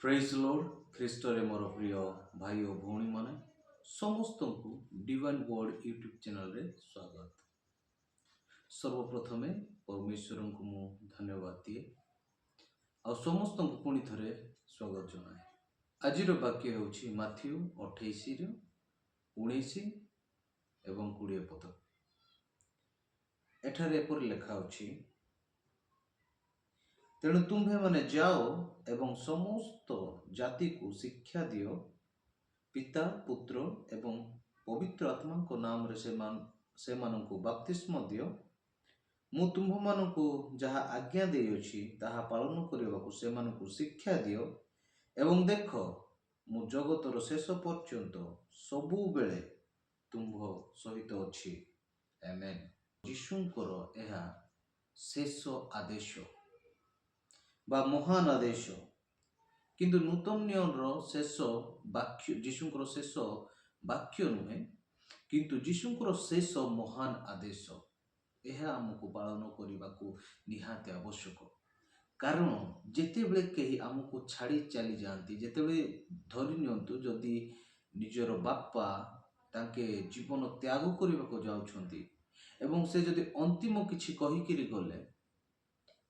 ପ୍ରେଜ୍ ଲର୍ଡ। ଖ୍ରୀଷ୍ଟରେ ମୋର ପ୍ରିୟ ଭାଇ ଓ ଭଉଣୀମାନେ, ସମସ୍ତଙ୍କୁ ଡିଭାଇନ୍ ୱାର୍ଡ ୟୁଟ୍ୟୁବ୍ ଚ୍ୟାନେଲରେ ସ୍ୱାଗତ। ସର୍ବପ୍ରଥମେ ପରମେଶ୍ୱରଙ୍କୁ ମୁଁ ଧନ୍ୟବାଦ ଦିଏ ଆଉ ସମସ୍ତଙ୍କୁ ପୁଣି ଥରେ ସ୍ୱାଗତ ଜଣାଏ। ଆଜିର ବାକ୍ୟ ହେଉଛି ମାଥିଉ 28ର 19 ଏବଂ 20 ପଦ। ଏଠାରେ ଏପରି ଲେଖା ଅଛି, "ତେଣୁ ତୁମ୍ଭେମାନେ ଯାଅ ଏବଂ ସମସ୍ତ ଜାତିକୁ ଶିକ୍ଷା ଦିଅ, ପିତା, ପୁତ୍ର ଏବଂ ପବିତ୍ର ଆତ୍ମାଙ୍କ ନାମରେ ସେମାନଙ୍କୁ ବାପ୍ତିସ୍ମ ଦିଅ। ମୁଁ ତୁମ୍ଭମାନଙ୍କୁ ଯାହା ଆଜ୍ଞା ଦେଇଅଛି, ତାହା ପାଳନ କରିବାକୁ ସେମାନଙ୍କୁ ଶିକ୍ଷା ଦିଅ ଏବଂ ଦେଖ, ମୁଁ ଜଗତର ଶେଷ ପର୍ଯ୍ୟନ୍ତ ସବୁବେଳେ ତୁମ୍ଭ ସହିତ ଅଛି।" ଆମେନ୍। ଯୀଶୁଙ୍କର ଏହା ଶେଷ ଆଦେଶ ବା ମହାନ ଆଦେଶ, କିନ୍ତୁ ନୂତନ ନିୟମର ଶେଷ ବାକ୍ୟ, ଯୀଶୁଙ୍କର ଶେଷ ବାକ୍ୟ ନୁହେଁ, କିନ୍ତୁ ଯୀଶୁଙ୍କର ଶେଷ ମହାନ ଆଦେଶ। ଏହା ଆମକୁ ପାଳନ କରିବାକୁ ନିହାତି ଆବଶ୍ୟକ। କାରଣ ଯେତେବେଳେ କେହି ଆମକୁ ଛାଡ଼ି ଚାଲିଯାଆନ୍ତି, ଯେତେବେଳେ ଧରି ନିଅନ୍ତୁ ଯଦି ନିଜର ବାପା ତାଙ୍କେ ଜୀବନ ତ୍ୟାଗ କରିବାକୁ ଯାଉଛନ୍ତି ଏବଂ ସେ ଯଦି ଅନ୍ତିମ କିଛି କହିକିରି ଗଲେ,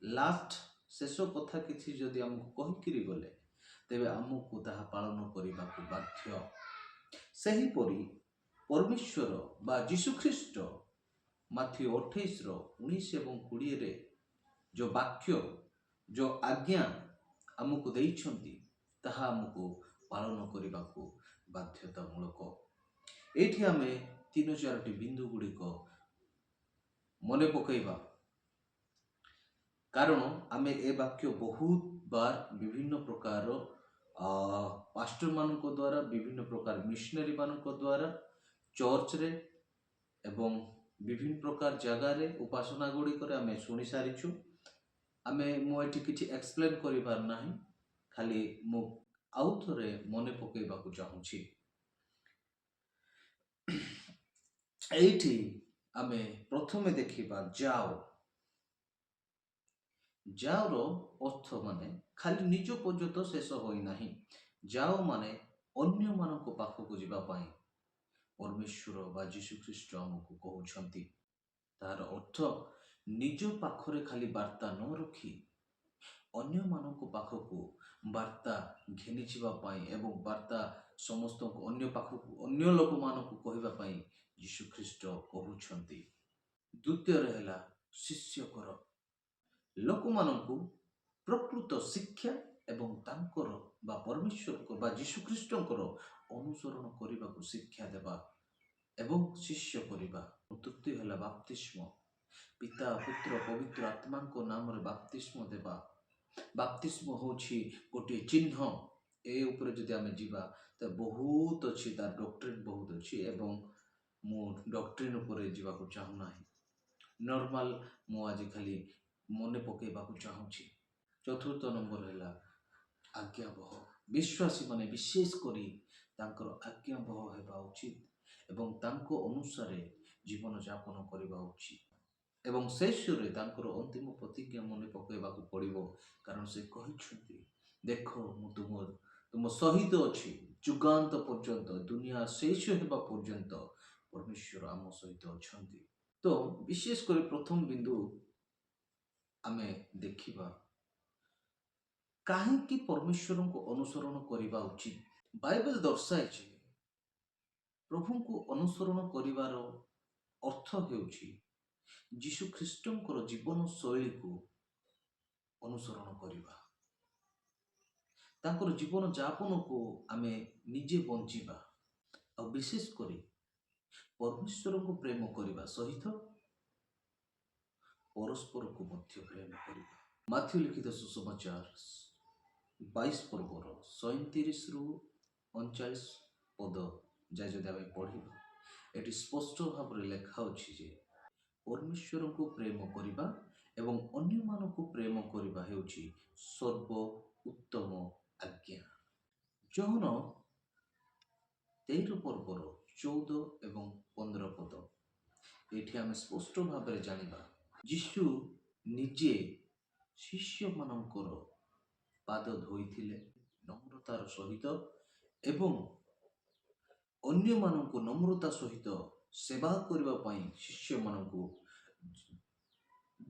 ଲାଷ୍ଟ ଶେଷ କଥା କିଛି ଯଦି ଆମକୁ କହିକିରି ଗଲେ, ତେବେ ଆମକୁ ତାହା ପାଳନ କରିବାକୁ ବାଧ୍ୟ। ସେହିପରି ପରମେଶ୍ୱର ବା ଯୀଶୁଖ୍ରୀଷ୍ଟ ମାଥିଉ 28ର 19 ଏବଂ 20ରେ ଯେଉଁ ବାକ୍ୟ, ଯେଉଁ ଆଜ୍ଞା ଆମକୁ ଦେଇଛନ୍ତି, ତାହା ଆମକୁ ପାଳନ କରିବାକୁ ବାଧ୍ୟତାମୂଳକ। ଏଇଠି ଆମେ ତିନି ଚାରୋଟି ବିନ୍ଦୁ ଗୁଡ଼ିକ ମନେ ପକାଇବା, କାରଣ ଆମେ ଏ ବାକ୍ୟ ବହୁତ ବାର ବିଭିନ୍ନ ପ୍ରକାର ପାଷ୍ଟରମାନଙ୍କ ଦ୍ୱାରା, ବିଭିନ୍ନ ପ୍ରକାର ମିଶନାରୀ ମାନଙ୍କ ଦ୍ୱାରା, ଚର୍ଚ୍ଚରେ ଏବଂ ବିଭିନ୍ନ ପ୍ରକାର ଜାଗାରେ, ଉପାସନା ଗୁଡ଼ିକରେ ଆମେ ଶୁଣି ସାରିଛୁ। ମୁଁ ଏଠି କିଛି ଏକ୍ସପ୍ଲେନ୍ କରିବାର ନାହିଁ, ଖାଲି ମୁଁ ଆଉ ଥରେ ମନେ ପକାଇବାକୁ ଚାହୁଁଛି। ଏଇଠି ଆମେ ପ୍ରଥମେ ଦେଖିବା ଯାଅ। ଯାଅର ଅର୍ଥ ମାନେ ଖାଲି ନିଜ ପର୍ଯ୍ୟନ୍ତ ଶେଷ ହୋଇନାହିଁ। ଯାଅ ମାନେ ଅନ୍ୟମାନଙ୍କ ପାଖକୁ ଯିବା ପାଇଁ ପରମେଶ୍ୱର ବା ଯୀଶୁଖ୍ରୀଷ୍ଟ ଆମକୁ କହୁଛନ୍ତି। ତାହାର ଅର୍ଥ ନିଜ ପାଖରେ ଖାଲି ବାର୍ତ୍ତା ନ ରଖି ଅନ୍ୟମାନଙ୍କ ପାଖକୁ ବାର୍ତ୍ତା ଘେନିଯିବା ପାଇଁ ଏବଂ ବାର୍ତ୍ତା ସମସ୍ତଙ୍କୁ ଅନ୍ୟ ପାଖକୁ, ଅନ୍ୟ ଲୋକମାନଙ୍କୁ କହିବା ପାଇଁ ଯୀଶୁଖ୍ରୀଷ୍ଟ କହୁଛନ୍ତି। ଦ୍ୱିତୀୟରେ ହେଲା ଶିଷ୍ୟ କର। ଲୋକମାନଙ୍କୁ ପ୍ରକୃତ ଶିକ୍ଷା ଏବଂ ତାଙ୍କର ବା ପରମେଶ୍ୱରଙ୍କ ବା ଯୀଶୁଖ୍ରୀଷ୍ଟଙ୍କର ଅନୁସରଣ କରିବାକୁ ଶିକ୍ଷା ଦେବା ଏବଂ ଶିଷ୍ୟ କରିବା। ତୃତୀୟ ହେଲା ବାପ୍ତିସ୍ମ। ପିତା, ପୁତ୍ର, ପବିତ୍ର ଆତ୍ମାଙ୍କ ନାମରେ ବାପ୍ତିସ୍ମ ଦେବା। ବାପ୍ତିସ୍ମ ହେଉଛି ଗୋଟିଏ ଚିହ୍ନ। ଏ ଉପରେ ଯଦି ଆମେ ଯିବା ତ ବହୁତ ଅଛି, ତାର ଡକ୍ଟ୍ରିନ୍ ବହୁତ ଅଛି ଏବଂ ମୁଁ ଡକ୍ଟ୍ରିନ୍ ଉପରେ ଯିବାକୁ ଚାହୁଁନାହିଁ। ନର୍ମାଲ ମୁଁ ଆଜି ଖାଲି ମନେ ପକାଇବାକୁ ଚାହୁଁଛି। ଚତୁର୍ଥ ନମ୍ବର ହେଲା ଆଜ୍ଞାବହ। ବିଶ୍ୱାସୀମାନେ ବିଶେଷ କରି ତାଙ୍କର ଆଜ୍ଞାବହ ହେବା ଉଚିତ ଏବଂ ତାଙ୍କ ଅନୁସାରେ ଜୀବନଯାପନ କରିବା ଉଚିତ। ଏବଂ ଶେଷରେ ତାଙ୍କର ଅନ୍ତିମ ପ୍ରତିଜ୍ଞା ମନେ ପକାଇବାକୁ ପଡ଼ିବ, କାରଣ ସେ କହିଛନ୍ତି, "ଦେଖ, ମୁଁ ତୁମ ସହିତ ଅଛି ଯୁଗାନ୍ତ ପର୍ଯ୍ୟନ୍ତ।" ଦୁନିଆ ଶେଷ ହେବା ପର୍ଯ୍ୟନ୍ତ ପରମେଶ୍ୱର ଆମ ସହିତ ଅଛନ୍ତି। ତ ବିଶେଷ କରି ପ୍ରଥମ ବିନ୍ଦୁ ଆମେ ଦେଖିବା, କାହିଁକି ପରମେଶ୍ୱରଙ୍କୁ ଅନୁସରଣ କରିବା ଉଚିତ? ବାଇବେଲ ଦର୍ଶାଏ ଯେ ପ୍ରଭୁଙ୍କୁ ଅନୁସରଣ କରିବାର ଅର୍ଥ ହେଉଛି ଯୀଶୁ ଖ୍ରୀଷ୍ଟଙ୍କର ଜୀବନ ଶୈଳୀକୁ ଅନୁସରଣ କରିବା, ତାଙ୍କର ଜୀବନ ଯାପନକୁ ଆମେ ନିଜେ ବଞ୍ଚିବା ଆଉ ବିଶେଷ କରି ପରମେଶ୍ୱରଙ୍କୁ ପ୍ରେମ କରିବା ସହିତ ପରସ୍ପରକୁ ମଧ୍ୟ ପ୍ରେମ କରିବା। ମାଥିଉ ଲିଖିତ ସୁସମାଚାର 22 ପର୍ବର 37ରୁ 39 ପଦ ଯାଏ ଯଦି ଆମେ ପଢ଼ିବା, ଏଠି ସ୍ପଷ୍ଟ ଭାବରେ ଲେଖା ଅଛି ଯେ ପରମେଶ୍ୱରଙ୍କୁ ପ୍ରେମ କରିବା ଏବଂ ଅନ୍ୟମାନଙ୍କୁ ପ୍ରେମ କରିବା ହେଉଛି ସର୍ବ ଉତ୍ତମ ଆଜ୍ଞା। ଯୋହନ 13 ପର୍ବର 14 ଏବଂ 15 ପଦ, ଏଠି ଆମେ ସ୍ପଷ୍ଟ ଭାବରେ ଜାଣିବା, ଯୀଶୁ ନିଜେ ଶିଷ୍ୟମାନଙ୍କର ପାଦ ଧୋଇଥିଲେ। ନମ୍ରତାର ସହିତ ଏବଂ ଅନ୍ୟମାନଙ୍କୁ ନମ୍ରତା ସହିତ ସେବା କରିବା ପାଇଁ ଶିଷ୍ୟମାନଙ୍କୁ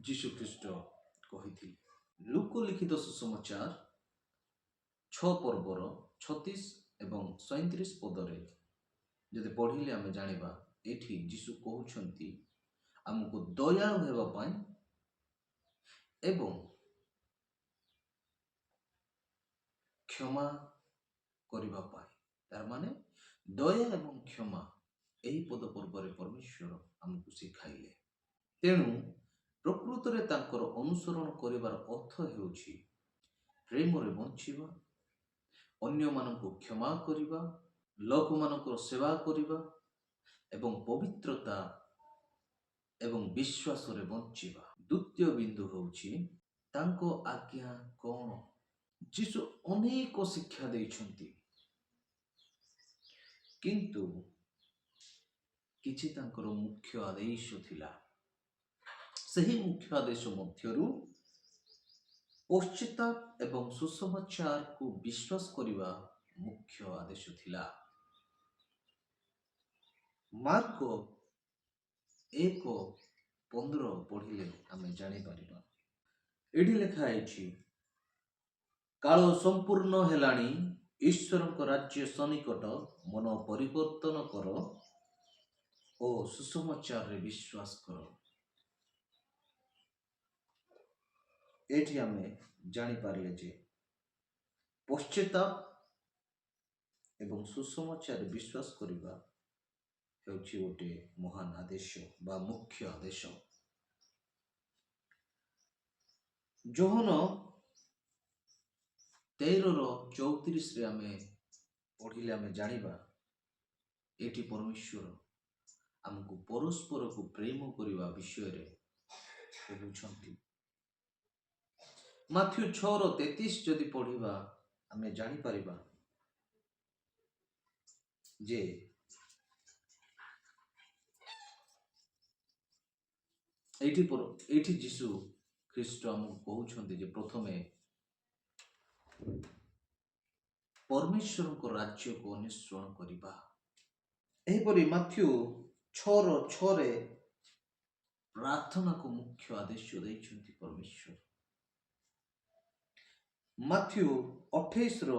ଯୀଶୁଖ୍ରୀଷ୍ଟ କହିଥିଲେ। ଲୂକ ଲିଖିତ ସୁସମାଚାର 6 ପର୍ବର 36 ଏବଂ 37 ପଦରେ ଯଦି ପଢ଼ିଲେ ଆମେ ଜାଣିବା, ଏଠି ଯୀଶୁ କହୁଛନ୍ତି ଆମକୁ ଦୟାଳୁ ହେବା ପାଇଁ ଏବଂ କ୍ଷମା କରିବା ପାଇଁ। ତାର ମାନେ ଦୟା ଏବଂ କ୍ଷମା ଏହି ପଦ ପର୍ବରେ ପରମେଶ୍ୱର ଆମକୁ ଶିଖାଇଲେ। ତେଣୁ ପ୍ରକୃତରେ ତାଙ୍କର ଅନୁସରଣ କରିବାର ଅର୍ଥ ହେଉଛି ପ୍ରେମରେ ବଞ୍ଚିବା, ଅନ୍ୟମାନଙ୍କୁ କ୍ଷମା କରିବା, ଲୋକମାନଙ୍କର ସେବା କରିବା ଏବଂ ପବିତ୍ରତା ଏବଂ ବିଶ୍ୱାସରେ ବଞ୍ଚିବା। ଦ୍ୱିତୀୟ ବିନ୍ଦୁ ହେଉଛି, ତାଙ୍କ ଆଜ୍ଞା କ'ଣ? ଯୀଶୁ ଅନେକ ଶିକ୍ଷା ଦେଇଛନ୍ତି, କିନ୍ତୁ କିଛି ତାଙ୍କର ମୁଖ୍ୟ ଆଦେଶ ଥିଲା। ସେହି ମୁଖ୍ୟ ଆଦେଶ ମଧ୍ୟରୁ ପଶ୍ଚାତାପ ଏବଂ ସୁସମାଚାରକୁ ବିଶ୍ୱାସ କରିବା ମୁଖ୍ୟ ଆଦେଶ ଥିଲା। ମାର୍କ 1:15 ପଢ଼ିଲେ ଆମେ ଜାଣିପାରିବା। ଏଠି ଲେଖା ହେଇଛି, "କାଳ ସମ୍ପୂର୍ଣ୍ଣ ହେଲାଣି, ଈଶ୍ୱରଙ୍କ ରାଜ୍ୟ ସନ୍ନିକଟ, ମନ ପରିବର୍ତ୍ତନ କର ଓ ସୁସମାଚାରରେ ବିଶ୍ୱାସ କର।" ଏଠି ଆମେ ଜାଣିପାରିଲେ ଯେ ପଶ୍ଚାତାପ ଏବଂ ସୁସମାଚାରରେ ବିଶ୍ୱାସ କରିବା ହେଉଛି ଗୋଟିଏ ମହାନ ଆଦେଶ ବା ମୁଖ୍ୟ ଆଦେଶ। ଯୋହନ 13ର 34ରେ ଆମେ ପଢ଼ିଲେ ଆମେ ଜାଣିବା, ଏଠି ପରମେଶ୍ୱର ଆମକୁ ପରସ୍ପରକୁ ପ୍ରେମ କରିବା ବିଷୟରେ କହୁଛନ୍ତି। ମାଥ୍ୟୁ 6ର 33 ଯଦି ପଢ଼ିବା, ଆମେ ଜାଣିପାରିବା ଯେ ଏଇଠି ଯୀଶୁ ଖ୍ରୀଷ୍ଟ ଆମକୁ କହୁଛନ୍ତି ଯେ ପ୍ରଥମେ ପରମେଶ୍ୱରଙ୍କ ରାଜ୍ୟକୁ ଅନ୍ୱେଷଣ କରିବା। ଏହିପରି ମାଥ୍ୟୁ 6ର 6ରେ ପ୍ରାର୍ଥନାକୁ ମୁଖ୍ୟ ଆଦେଶ ଦେଇଛନ୍ତି ପରମେଶ୍ୱର। ମାଥ୍ୟୁ 28ର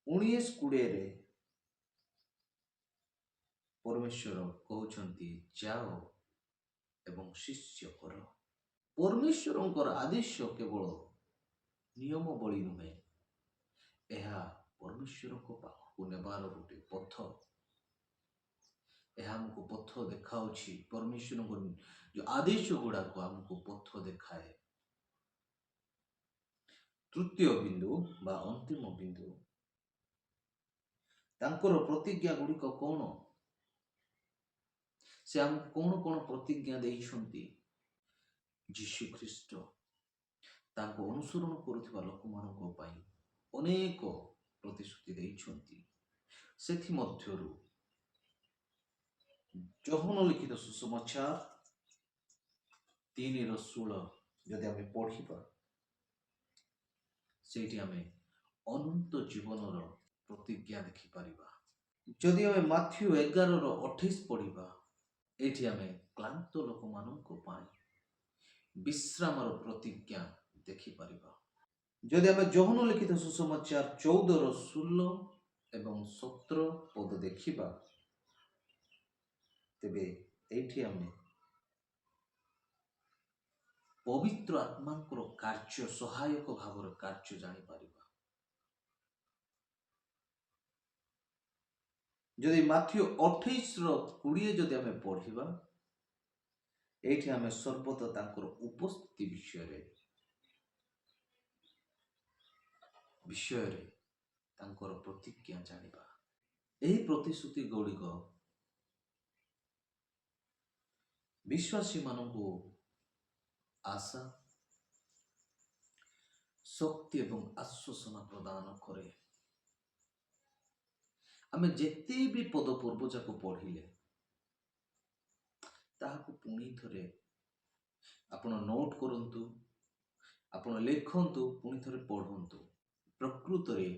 19-20ରେ ପରମେଶ୍ୱର କହୁଛନ୍ତି, ଯାଅ ଏବଂ ଶିଷ୍ୟ କର। ପରମେଶ୍ୱରଙ୍କର ଆଦେଶ କେବଳ ନିୟମାବଳୀ ନୁହେଁ, ଏହା ପରମେଶ୍ୱରଙ୍କ ପାଖକୁ ନେବାର ଗୋଟେ ପଥ। ଏହା ଆମକୁ ପଥ ଦେଖାଉଛି। ପରମେଶ୍ୱରଙ୍କ ଯୋଉ ଆଦେଶ ଗୁଡାକ ଆମକୁ ପଥ ଦେଖାଏ। ତୃତୀୟ ବିନ୍ଦୁ ବା ଅନ୍ତିମ ବିନ୍ଦୁ, ତାଙ୍କର ପ୍ରତିଜ୍ଞା ଗୁଡ଼ିକ କଣ? ସେ ଆମକୁ କଣ କଣ ପ୍ରତିଜ୍ଞା ଦେଇଛନ୍ତି? ଯୀଶୁ ଖ୍ରୀଷ୍ଟ ତାଙ୍କୁ ଅନୁସରଣ କରୁଥିବା ଲୋକମାନଙ୍କ ପାଇଁ ଅନେକ ପ୍ରତିଶ୍ରୁତି ଦେଇଛନ୍ତି। ସେଥିମଧ୍ୟରୁ ଯୋହନ ଲିଖିତ ସୁସମାଚାର 3ର 16 ଯଦି ଆମେ ପଢ଼ିବା, ସେଇଠି ଆମେ ଅନନ୍ତ ଜୀବନର ପ୍ରତିଜ୍ଞା ଦେଖିପାରିବା। ଯଦି ଆମେ ମାଥ୍ୟୁ 11ର 28 ପଢ଼ିବା, ଏଇଠି ଆମେ କ୍ଳାନ୍ତ ଲୋକମାନଙ୍କ ପାଇଁ ବିଶ୍ରାମର ପ୍ରତିଜ୍ଞା ଦେଖିପାରିବା। ଯଦି ଆମେ ଯୋହନ ଲିଖିତ ସୁସମାଚାର 14ର 16 ଏବଂ 17 ପଦ ଦେଖିବା, ତେବେ ଏଇଠି ଆମେ ପବିତ୍ର ଆତ୍ମାଙ୍କର କାର୍ଯ୍ୟ, ସହାୟକ ଭାବରେ କାର୍ଯ୍ୟ ଜାଣିପାରିବା। ଯଦି ମାଥ୍ୟୁ 28ର 20 ଯଦି ଆମେ ପଢ଼ିବା, ଏଇଠି ଆମେ ସର୍ବଦା ତାଙ୍କର ଉପସ୍ଥିତି ବିଷୟରେ ତାଙ୍କର ପ୍ରତିଜ୍ଞା ଜାଣିବା। ଏହି ପ୍ରତିଶ୍ରୁତି ଗୁଡ଼ିକ ବିଶ୍ୱାସୀମାନଙ୍କୁ ଆଶା, ଶକ୍ତି ଏବଂ ଆଶ୍ୱାସନା ପ୍ରଦାନ କରେ। ଆମେ ଯେତେ ବି ପଦ ପୂର୍ବ ଯାକ ପଢ଼ିଲେ, ତାହାକୁ ପୁଣି ଥରେ ଆପଣ ନୋଟ୍ କରନ୍ତୁ, ଆପଣ ଲେଖନ୍ତୁ, ପୁଣି ଥରେ ପଢ଼ନ୍ତୁ। ପ୍ରକୃତରେ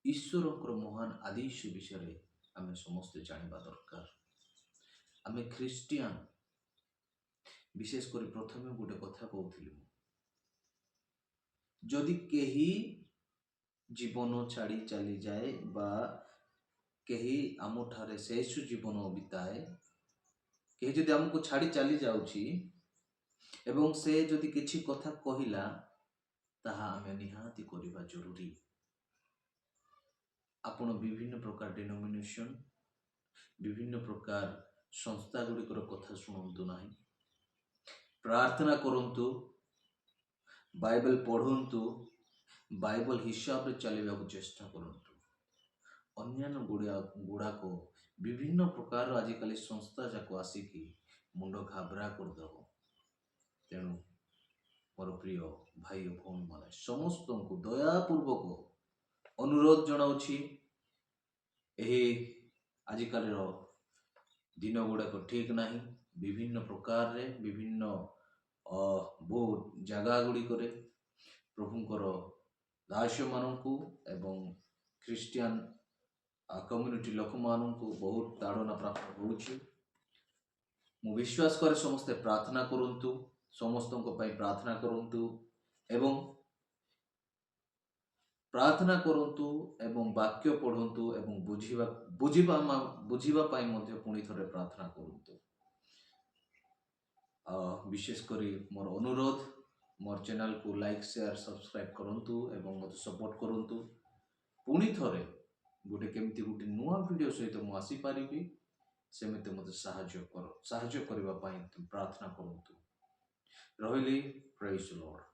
ଈଶ୍ୱରଙ୍କର ମହାନ ଆଦେଶ ବିଷୟରେ ଆମେ ସମସ୍ତେ ଜାଣିବା ଦରକାର। ଆମେ ଖ୍ରୀଷ୍ଟିଆନ। ବିଶେଷ କରି ପ୍ରଥମେ ଗୋଟେ କଥା କହୁଥିଲି ମୁଁ, ଯଦି କେହି ଜୀବନ ଛାଡ଼ି ଚାଲିଯାଏ ବା କେହି ଆମଠାରେ ଶେଷ ଜୀବନ ବିତାଏ, କେହି ଯଦି ଆମକୁ ଛାଡ଼ି ଚାଲି ଯାଉଛି ଏବଂ ସେ ଯଦି କିଛି କଥା କହିଲା, ତାହା ଆମେ ନିହାତି କରିବା ଜରୁରୀ। ଆପଣ ବିଭିନ୍ନ ପ୍ରକାର ଡିନୋମିନେସନ୍, ବିଭିନ୍ନ ପ୍ରକାର ସଂସ୍ଥା ଗୁଡ଼ିକର କଥା ଶୁଣନ୍ତୁ ନାହିଁ। ପ୍ରାର୍ଥନା କରନ୍ତୁ, ବାଇବେଲ ପଢ଼ନ୍ତୁ, ବାଇବଲ ହିସାବରେ ଚାଲିବାକୁ ଚେଷ୍ଟା କରନ୍ତୁ। ଅନ୍ୟାନ୍ୟ ଗୁଡ଼ାକ ବିଭିନ୍ନ ପ୍ରକାର ଆଜିକାଲି ସଂସ୍ଥା ଯାକ ଆସିକି ମୁଣ୍ଡ ଘାବରା କରିଦେବ। ତେଣୁ ମୋର ପ୍ରିୟ ଭାଇ ଓ ଭଉଣୀମାନେ, ସମସ୍ତଙ୍କୁ ଦୟାପୂର୍ବକ ଅନୁରୋଧ ଜଣାଉଛି, ଏହି ଆଜିକାଲିର ଦିନ ଗୁଡ଼ାକ ଠିକ୍ ନାହିଁ। ବିଭିନ୍ନ ପ୍ରକାରରେ ବିଭିନ୍ନ ବହୁତ ଜାଗା ଗୁଡ଼ିକରେ ପ୍ରଭୁଙ୍କର ଦାସମାନଙ୍କୁ ଏବଂ ଖ୍ରୀଷ୍ଟିଆନ କମ୍ୟୁନିଟି ଲୋକମାନଙ୍କୁ ବହୁତ ତାଡ଼ନା ପ୍ରାପ୍ତ ହେଉଛି। ମୁଁ ବିଶ୍ୱାସ କରେ, ସମସ୍ତେ ପ୍ରାର୍ଥନା କରନ୍ତୁ, ସମସ୍ତଙ୍କ ପାଇଁ ପ୍ରାର୍ଥନା କରନ୍ତୁ ଏବଂ ପ୍ରାର୍ଥନା କରନ୍ତୁ ଏବଂ ବାକ୍ୟ ପଢ଼ନ୍ତୁ ଏବଂ ବୁଝିବା ପାଇଁ ମଧ୍ୟ ପୁଣି ଥରେ ପ୍ରାର୍ଥନା କରନ୍ତୁ। ବିଶେଷ କରି ମୋର ଅନୁରୋଧ, ମୋର ଚ୍ୟାନେଲକୁ ଲାଇକ୍, ସେୟାର, ସବସ୍କ୍ରାଇବ୍ କରନ୍ତୁ ଏବଂ ମୋତେ ସପୋର୍ଟ କରନ୍ତୁ। ପୁଣି ଥରେ ଗୋଟେ କେମିତି ଗୋଟେ ନୂଆ ଭିଡ଼ିଓ ସହିତ ମୁଁ ଆସିପାରିବି, ସେମିତି ମୋତେ ସାହାଯ୍ୟ କରିବା ପାଇଁ ପ୍ରାର୍ଥନା କରନ୍ତୁ। ରହିଲି। Praise Lord.